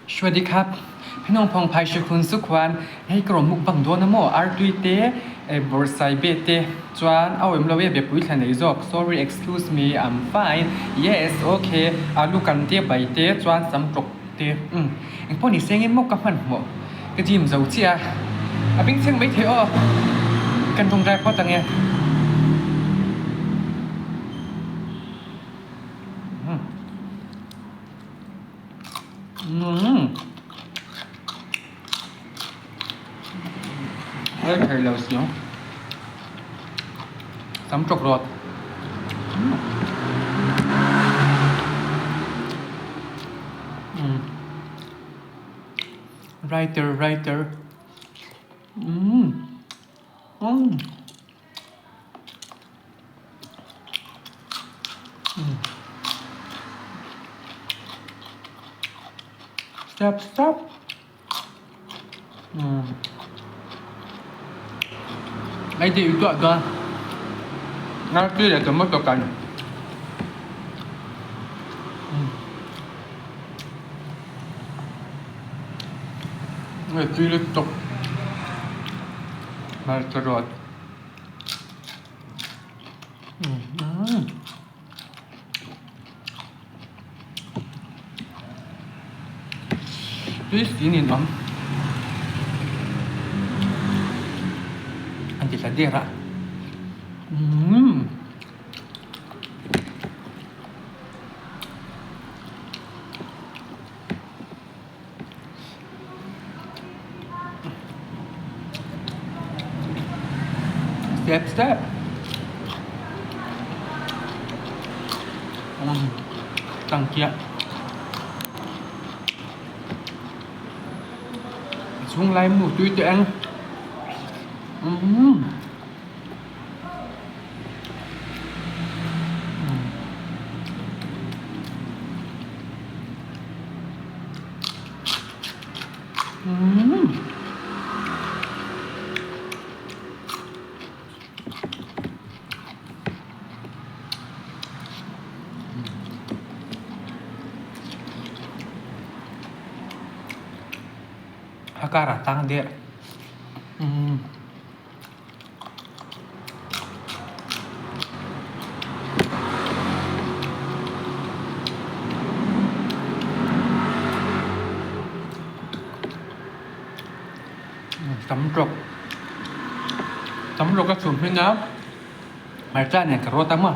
Sawasdi khap, Phenawng phawng phai hrikhun sukhuan hei ka rawn mukbang dawn a maw? Artui te, bawrhsai be te chuan a awm lo e biapui thla nei zawk sorry excuse me I'm fine yes ok alu kan te bai te chuan sam tawk te umm engpawh ni se nge maw ka hmanhmawh ka gym zo chiah a a bengchheng maithei aw kan tawngtai phawt ang e. Hei thei lo si ang tam tawk rawt writer writer Step step. Ai ti tuah tuah. Ngarti le tomato kan. Ngai tui lutuk. Hmarcha rawt. Tui si nin awm. An ti tla der a. Step step. Tangkiah. A chhung lai mu tui teh ang. Umm. A karah tang deuh. Tam tawk tam tawk a chhum hmin a hmarcha nen ka rawt a maw.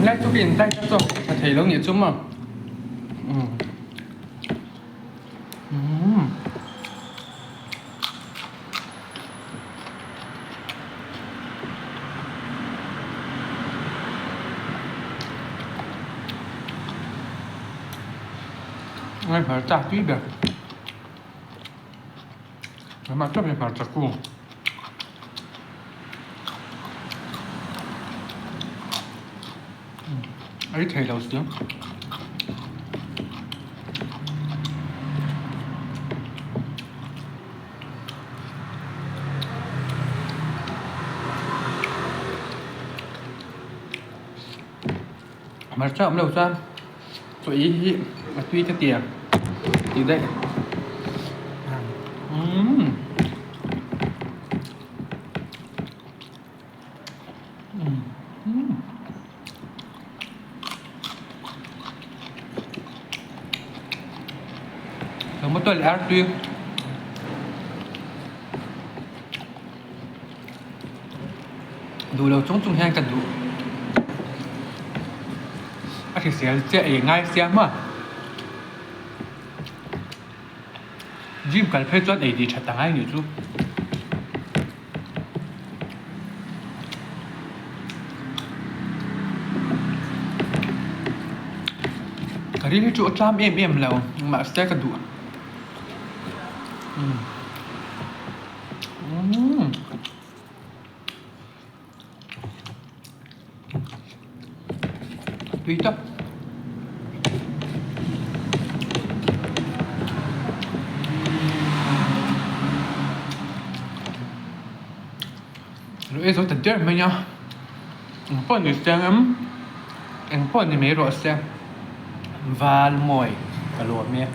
Lai chu ka in dai ta zawk tha thei lo nih chu maw umm umm ngai hmarcha tui ber. Amah chauh hi hmarcha kung. Ei thei lo si. Hmarcha awm lo chuan chaw ei hi a tui ka ti a tih daih umm umm tomato leh artui. Duh lo chung chung hian ka duh. A hrisel chiah ei ngai sia maw. Gym kal phei chuan ei tih that a ngai nih chu. Ka ril hi chu a tlam em em lo mahse ka duh. Tui tak. Lo ei zo ta der mai a, eng pawh ni se ang em, eng pawh ni mai rawh se, val mawi ka lawm e.